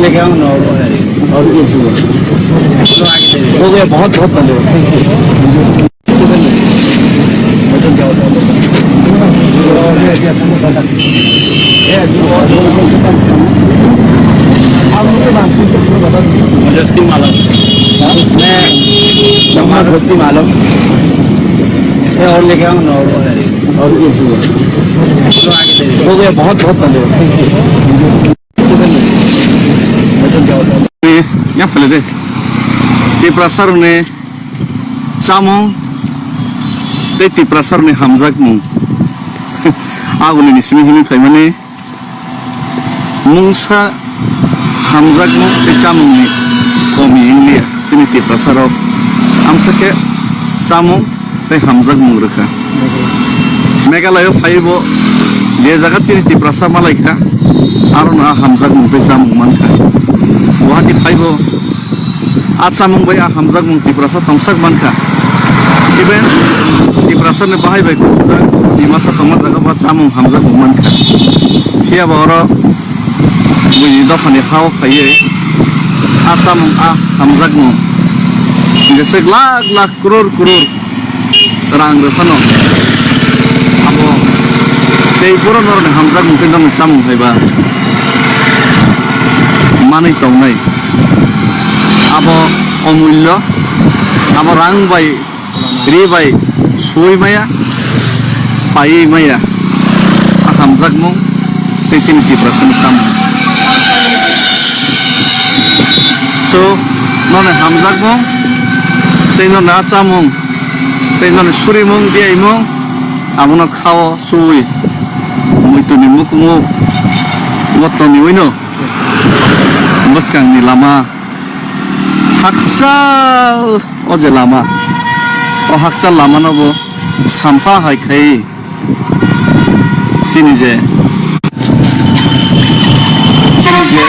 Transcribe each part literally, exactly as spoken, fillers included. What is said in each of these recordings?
लेके आओ ना, और, और ये दो। तो आगे चलिए। हो गया, बहुत, बहुत धन्यवाद। Thank you। मुझे सिम आलम। मैं मोहम्मद वसीम आलम। ये और लेके आओ ना, और, और ये दो। तो आगे चलिए। हो गया, बहुत, बहुत धन्यवाद। Thank you। Yang pele de. Tiprasa rokni chamung tei Tiprasa rokni hamjakmung. Aguni ni simi himi phaimani mungsa hamjakmung tei chamungni komi wngya chini Tiprasa rok. Amsa khe chamung tei hamjakmung rwkha. Meghalaya phaibo je jaga chini Tiprasa malaikha, arono a hamjakmung tei chamung mankha. Guwahati phaibo a chamung bai a hamjakmung Tiprasa tongsak mankha. Even Tiprasani bahai bai khobjak Dimasa tongma jaga bo chamung hamjakmung mankha. Phiyaba oro buini dophani ha-o phaiwi a chamung a hamjakmung jesa lakh lakh, crore crore rang rw phano abo tei borok norokni hamjakmung tei norokni chamung phaiba manwi tongnai. Abo omullo, abo rang bai, ri bai suwi maya, paiwi maya. A hamjakmung tei chini Tiprasani chamung. So, norokni hamjakmung tei norokni a chamung tei norokni surimung, diyaimung, abono kha-o chuwi muituni mukungo o toniwi no bwskangni lama hakchal, o je lama, o hakchal lamano bo sampha hai khai chini je, chini je,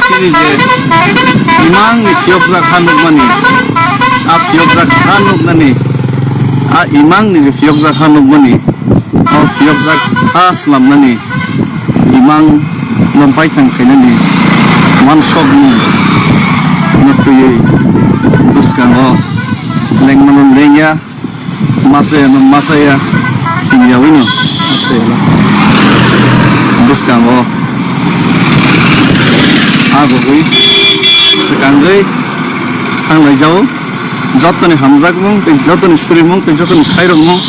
chini je imangni phiyokjak ha nukmani, a phiyokjak ha nuknani, a imangni je phiyokjak ha nukmani, o phiyokjak ha slamnani imang no baithang khainani wansokmung no twiwi bwskango lengmano lengya, masayano masaya, himyawino bwskango agogwi swkangwi thanglaijao. Jotoni hamjakmung tei jotoni surimung tei jotoni khairokmung,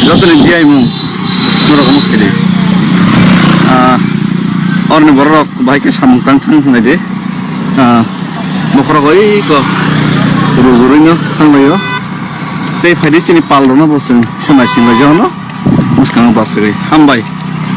jotoni diyaimung norok omo khaidi. Ah, oroni bororok bahai khe samung tang thang hwnwi di. Ah, bokhorok oi ko rujurwino thanglaio. Tei phaidi chini palrokno bo chwng swmai singlaijao no bwskango bachwrwi. Hambai.